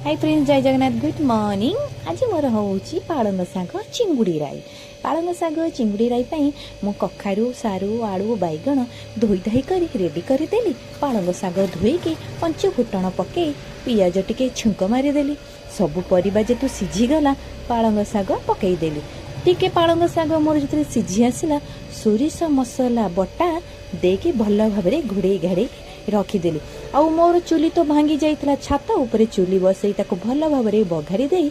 High friends, ଜୟ Jagannath, good morning. ଆଜି ମୋର ହେଉଛି ପାଳଙ୍ଗ ଶାଗ ଚିଙ୍ଗୁଡ଼ି ରାଇ। ପାଳଙ୍ଗ ଶାଗ ଚିଙ୍ଗୁଡ଼ି ରାଇ ପାଇଁ ମୁଁ କଖାରୁ, ସାରୁ, ଆଳୁ, ବାଇଗଣ ଧୋଇ ଧାଇ କରି ରେଡ଼ି କରିଦେଲି। ପାଳଙ୍ଗ ଶାଗ ଧୋଇକି ପଞ୍ଚ ଫୁଟଣ ପକାଇ ପିଆଜ ଟିକେ ଛୁଙ୍କ ମାରିଦେଲି। ସବୁ ପରିବା ଯେହେତୁ ସିଝିଗଲା, ପାଳଙ୍ଗ ଶାଗ ପକାଇଦେଲି। ଟିକେ ପାଳଙ୍ଗ ଶାଗ ମୋର ଯେତେବେଳେ ସିଝି ଆସିଲା, ସୋରିଷ ମସଲା ବଟା ଦେଇକି ଭଲ ଭାବରେ ଘୋଡ଼େଇ ଘାଡ଼େଇ ରଖିଦେଲି। ଆଉ ମୋର ଚୁଲି ତ ଭାଙ୍ଗି ଯାଇଥିଲା, ଛାତ ଉପରେ ଚୁଲି ବସେଇ ତାକୁ ଭଲ ଭାବରେ ବଘାରି ଦେଇ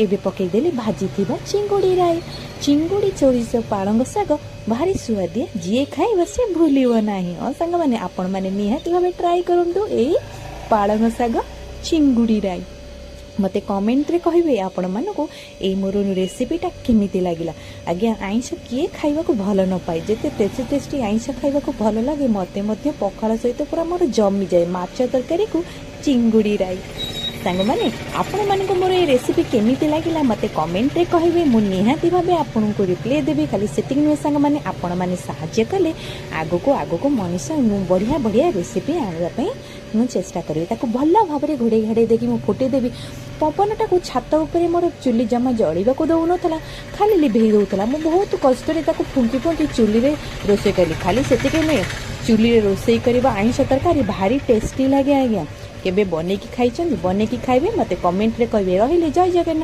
ଏବେ ପକେଇଦେଲି ଭାଜିଥିବା ଚିଙ୍ଗୁଡ଼ି ରାଇ। ଚିଙ୍ଗୁଡ଼ି, ସୋରିଷ, ପାଳଙ୍ଗ ଶାଗ ଭାରି ସୁଆଦିଆ, ଯିଏ ଖାଇବ ସେ ଭୁଲିବ ନାହିଁ। ହଁ ସାଙ୍ଗମାନେ, ଆପଣମାନେ ନିହାତି ଭାବେ ଟ୍ରାଏ କରନ୍ତୁ ଏଇ ପାଳଙ୍ଗ ଶାଗ ଚିଙ୍ଗୁଡ଼ି ରାଇ। ମୋତେ କମେଣ୍ଟରେ କହିବେ ଆପଣମାନଙ୍କୁ ଏଇ ମୋର ରେସିପିଟା କେମିତି ଲାଗିଲା। ଆଜ୍ଞା, ଆଇଁଷ କିଏ ଖାଇବାକୁ ଭଲ ନ ପାଏ? ଯେତେ ଟେଷ୍ଟି ଟେଷ୍ଟି ଆଇଁଷ ଖାଇବାକୁ ଭଲ ଲାଗେ, ମୋତେ ମଧ୍ୟ ପଖାଳ ସହିତ ପୁରା ମୋର ଜମିଯାଏ ମାଛ ତରକାରୀକୁ ଚିଙ୍ଗୁଡ଼ି ରାଇ। ସାଙ୍ଗମାନେ, ଆପଣମାନଙ୍କୁ ମୋର ଏ ରେସିପି କେମିତି ଲାଗିଲା, ମୋତେ କମେଣ୍ଟରେ କହିବେ। ମୁଁ ନିହାତି ଭାବେ ଆପଣଙ୍କୁ ରିପ୍ଲାଏ ଦେବି। ଖାଲି ସେତିକି ନୁହେଁ ସାଙ୍ଗମାନେ, ଆପଣମାନେ ସାହାଯ୍ୟ କଲେ ଆଗକୁ ଆଗକୁ ମଣିଷ ମୁଁ ବଢ଼ିଆ ବଢ଼ିଆ ରେସିପି ଆଣିବା ପାଇଁ ମୁଁ ଚେଷ୍ଟା କରିବି। ତାକୁ ଭଲ ଭାବରେ ଘୋଡ଼େଇ ଘାଡ଼େଇ ଦେଇକି ମୁଁ ଫୁଟେଇ ଦେବି। ପବନଟାକୁ ଛାତ ଉପରେ ମୋର ଚୁଲି ଜମା ଜଳିବାକୁ ଦେଉନଥିଲା, ଖାଲି ଲିଭେଇ ଦେଉଥିଲା। ମୁଁ ବହୁତ କଷ୍ଟରେ ତାକୁ ଫୁଙ୍କି ଫୁଙ୍କି ଚୁଲିରେ ରୋଷେଇ କଲି। ଖାଲି ସେତିକି ନୁହେଁ, ଚୁଲିରେ ରୋଷେଇ କରିବା ଆଇଁଷ ତରକାରୀ ଭାରି ଟେଷ୍ଟି ଲାଗେ ଆଜ୍ଞା। କେବେ ବନେଇକି ଖାଇଛନ୍ତି? ବନେଇକି ଖାଇବେ, ମୋତେ କମେଣ୍ଟରେ କହିବେ। ରହିଲି, ଜୟ ଜଗନ୍ନାଥ।